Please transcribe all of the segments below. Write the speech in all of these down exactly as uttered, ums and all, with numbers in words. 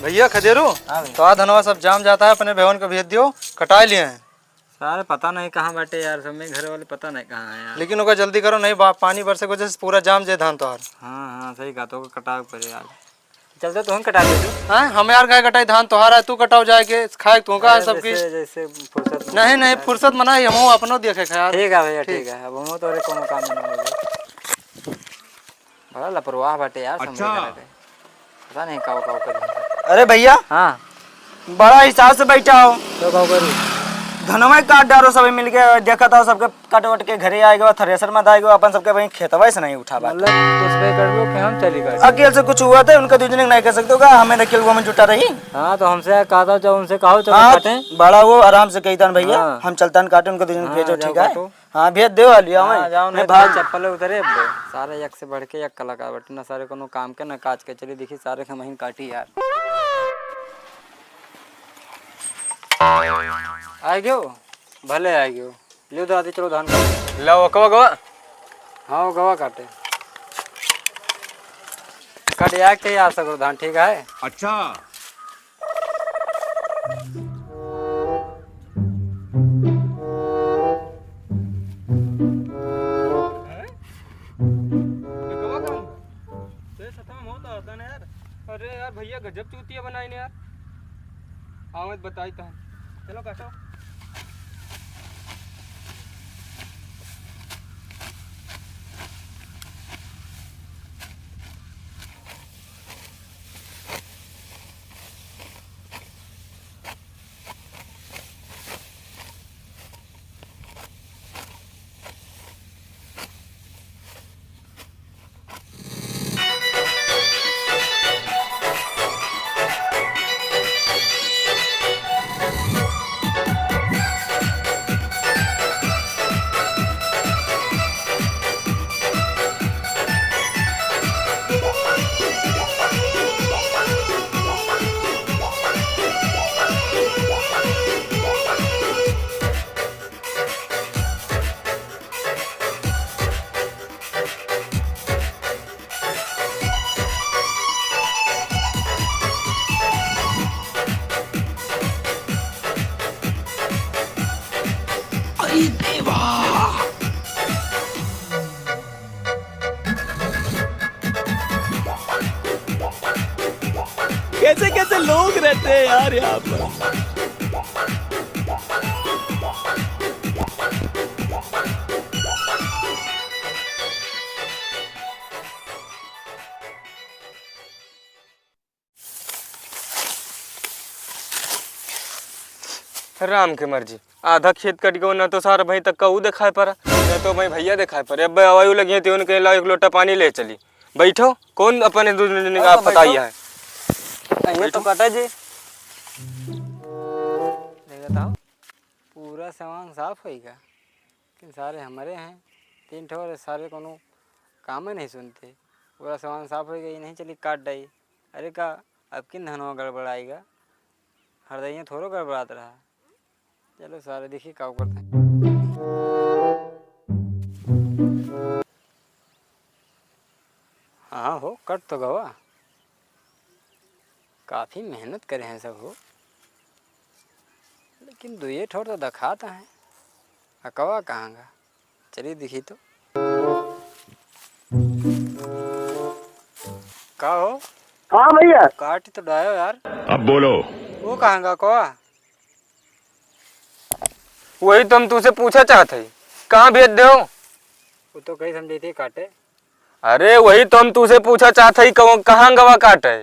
भैया खदेरू, हाँ भैया। तो आ धनवा सब जाम जाता है, अपने भेवन को भेज दियो, कटाए लिए हैं। सारे पता नहीं कहाँ बाटे यार, सब में घर वाले पता नहीं कहाँ है यार। लेकिन ओका जल्दी करो, नहीं बा-, पानी बरसे की वजह से पूरा जाम जे धान तोहार। हाँ, हाँ, सही कहा, तो ओका कटावे के पड़े यार। चलते तो हम कटा दे तू। हाँ, हम यार गाय कटाई, धान तोहार है, तू कटाओ जाए के, खाए तू का है अरे, सब जैसे, की। जैसे फुर्सत में नहीं, नहीं, फुर्सत मना ही, हम अपनो देखे खा यार। ठीक है भैया, ठीक। ठीक है, अब हम तोरे कोनो काम में नहीं लगे। बड़ा लापरवाह बाटे यार, समझे अच्छा। करे के। पता नहीं काव काव कर देता। अरे भैया, हाँ। बड़ा हिसाब से बैठा हो। तो काव करू? धनवा काट डारो सभी मिलके, देखा था सबके कट वट के घरे आए गए, थ्रेसर में आए गए, अपन सबके वहीं खेतवा से नहीं उठा बात। मतलब, उस पे कर लो कि हम चली कर। अकेल से कुछ हुआ था, उनका दो जने नहीं कर सकते होगा, हमें अकेल वो में जुटा रही। हाँ, तो हमसे कहा था, जब उनसे कहा, चलो हाँ, काटें। बड़ा वो आराम से कही था भैया, हाँ। हम चलता काटे, उनका दो जने हाँ, भेजो, जाओ ठीक है? काटो। हाँ, भेज दे वाली, हाँ, आवे। जाओ, मैं नहीं भाग। तो चप्पल उतरे अब। सारे एक से बढ़ के एक कलाकार बटे, ना सारे कोनो काम के, ना काज के। चलिए देखी, सारे के महीन काटी यार। आ गयो, भले आ गयो। लियो दादी, चलो धान काटो। ला, वो कवा गवा? हाँ, वो गवा काटे। काट यार के यार सगरो धान, ठीक है? अच्छा। हैं? ये गवा कहाँ हुआ? तेरे साथ में होता होता ना यार। अरे यार भैया, गजब चूतिया बनाई ने यार। आओ, मैं बताई तो। चलो काटो। अरे देवा। कैसे कैसे लोग रहते हैं यार यहाँ पर। राम के मर्जी, आधा खेत कट गयो, ना तो सारा भई तक का ऊ देखाए पड़ा, ना तो भई भैया देखाए पड़े। अब आवायु लगी है, तो उनके लाओ एक लोटा पानी ले चली। बैठो, कौन अपने दूध में निकाल आओ, पता ही बैठो। है। अरे तो बैठो। काटा जी। देखा था, पूरा सामान साफ होइगा। लेकिन सारे हमरे हैं, तीन ठो, और सारे कोनो कामे नहीं सुनते। पूरा सामान साफ होइ गई, नहीं चली काट डाई। अरे का, अब किन धनवा गड़बड़ाइगा? हरदइया थोड़ो गड़बड़ात रहा। चलो सारे देखी का करते हैं। हाँ हो, कट तो गवा। काफी मेहनत करे हैं सब हो, लेकिन दुइये ठोर तो दखात हैं। अकवा कहाँ गा? चलिए देखी तो। का हो? हाँ भैया। काट तो डायो यार। अब बोलो। वो कहाँ गा अकवा? वही तो हम तुमसे पूछा चाहत हई, कहाँ भेज देहो? वो तो कहीं समझे थे काटे। अरे वही तो हम तुमसे पूछा चाहत हई, कहो-, कहाँ गवा काटे?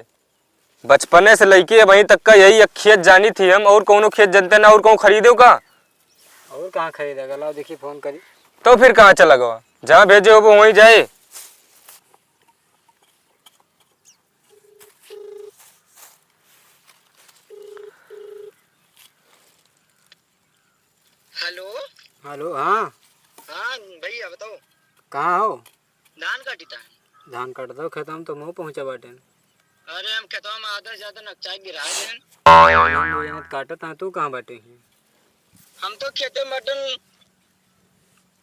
बचपने से लइके अबहीं तक का यही एक खेत जानी थी हम, और कौनो खेत जनते ना, और कहूँ खरीदे का? और कहाँ खरीदेगा? लाओ देखी, फोन करी। तो फिर कहाँ चला गवा? जहाँ भेजे हो वो वहीं जाए। हेलो। हेलो, हाँ। हाँ भैया, बताओ। कहाँ हो? धान काटी था। धान काटत हो खेतवा में, तो मुँह पहुँचा बाटेन। अरे, हम खेतवा में आधा से ज्यादा नकचाई गिरा देन। हम तो यहाँ काटत हैं, तू कहाँ बाटे ही? हम तो खेते में बाटन।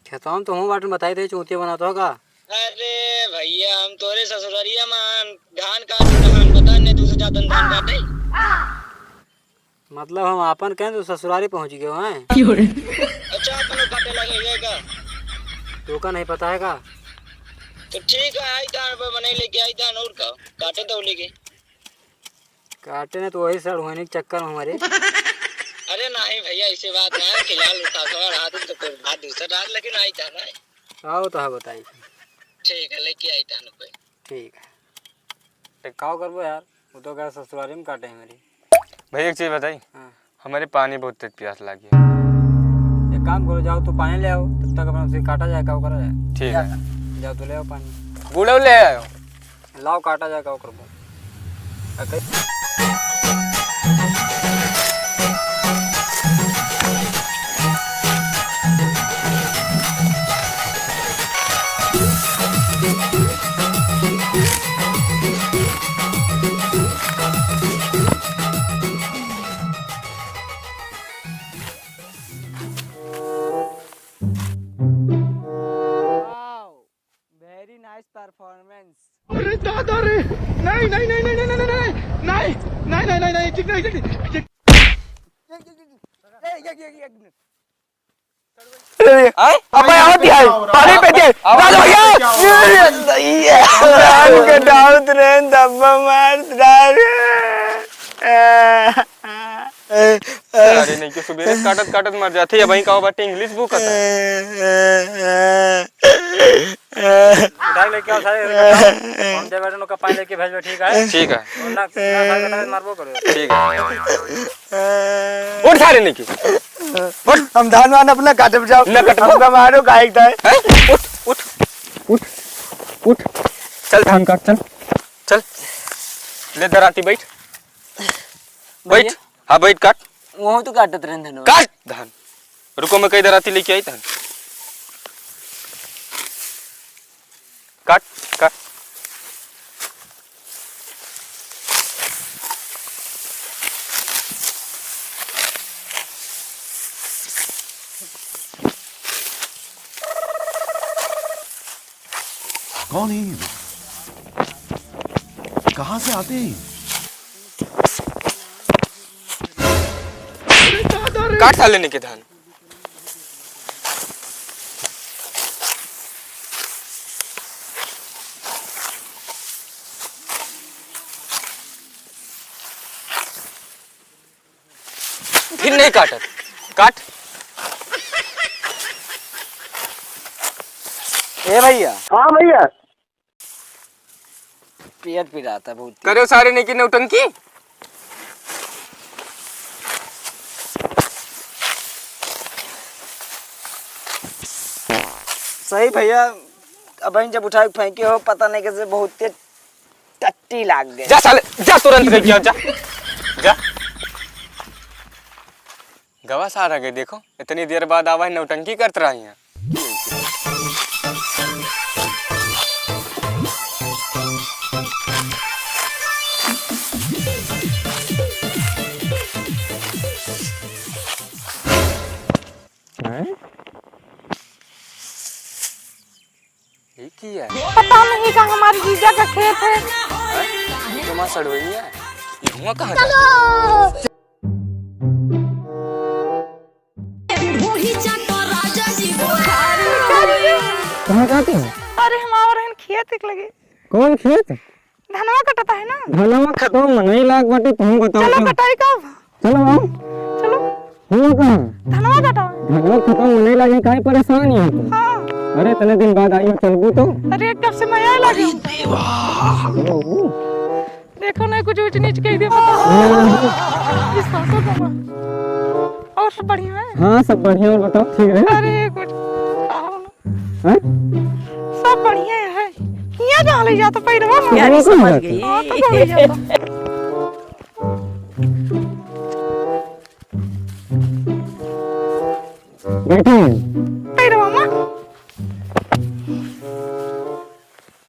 खेतवा में तो हूँ बाटन, बताई दे, चूतिया बनात हो का? अरे भैया, हम तोरे ससुररिया में धान काटत हन, बता नहीं तू से जातन धान काटे। मतलब हम आपन कहें तो ससुरारी पहुँच गए हैं। अच्छा, आपन काटे लगे हुए का? तो का नहीं पता है का? तो ठीक है, आई धान पर मने लेके आई धान और का? काटे तो लेके। काटे ने तो वही सड़ होने के चक्कर में हमारे। अरे नहीं भैया, ऐसी बात ना है, फिलहाल सासवा रहा दिन तो कोई बात दूसरा रहा, लेकिन आई धान है। आओ तो हाँ बताई। ठीक है, लेके आई धान कोई। ठीक है। एक काम करबो यार, वो तो क्या ससुरारी में काटे हैं मेरी। भैया, एक चीज बताई। हाँ। हमारे पानी बहुत तेज प्यास लागी है। एक काम करो, जाओ तो पानी ले आओ, तब तक अपना से काटा जाए, का करा जाए। ठीक है। जाओ तो ले आओ पानी। गुड़ो ले आयो। लाओ काटा जाए, का करबो। अरे Wow, very nice performance। अरे दादा रे, नहीं, नहीं, नहीं, ठीक नहीं, ठीक नहीं, ठीक। अबे आओ दिया, पानी पे दे, राजा भैया। राम के डाउत रे, दब्बा मार, दारू। सारे नहीं के सुबेरे काटत काटत मर जाते, अब वहीं का बाटे English book आता है। उठा के लेके आओ सारे, हम जब बैठे उनका पानी लेके भेजबे, ठीक है? ठीक है। और ना, ना सारे का मारबो करो। ठीक है। उठ सारे नहीं के। उठ। हम धान वान अपना काटब जाओ। ना कटबो। हमका मारो काहे का है? हैं? उठ, उठ। उठ। उठ। चल धान काट, चल। चल। ले दराती बैठ। बैठ। भैया। हाँ, बैठ, काट। वहू तो काटत रहन धनवा। काट धान। रुको, मैं कई दराती लेके आई धान। काट, काट। कौन है ये लोग? कहाँ से आते हैं? काट साले नहीं के धान। फिर नहीं काटत, काट। ए भैया। हाँ भैया। पेट पिरात है बहुत। करे सारे नहीं की नौटंकी। सही भैया, अब जब उठा के फेंके हो, पता नहीं कैसे बहुत तेज टट्टी लाग गए। जा साले, जा तुरंत लेके आओ, जा। जा। गवा सारा के देखो, इतनी देर बाद आवा है, नौटंकी करत रही है। हैं? ये की है? पता नहीं का हमारे जीजा का खेत है। हैं? ये तो माँ सड़वइया है। ये हुआ कहाँ जाता है? बूढ़ी चाटो राजा जी बुखार। कहाँ जाती हो? अरे हम आवा रहन खेत एक लगे। कौन खेत? धनवा कटता है ना। धनवा कटो मनई लाग बाटे, तुम बताओ चलो तो। कटाई कब? चलो आओ। चलो। हुआ कहाँ? धनवा कटो। धनवा कटो मनई लागे, काहे परेशान है तू? हाँ। अरे इतने दिन बाद आई हो, चलबू तो? अरे कब से मैं आए लगी। चलो। देखो ना, कुछ ऊंच नीच कह दे, पता नहीं। हाँ। इस सासू को मार। और सब बढ़िया है? हाँ, सब बढ़िया, और बताओ, ठीक है? अरे, कुछ कहो ना। हैं? सब बढ़िया है। हियाँ कहाँ ले जाता पैरवा में? यार, समझ गई। हाँ, तो कहाँ ले जाता? बैठे हैं।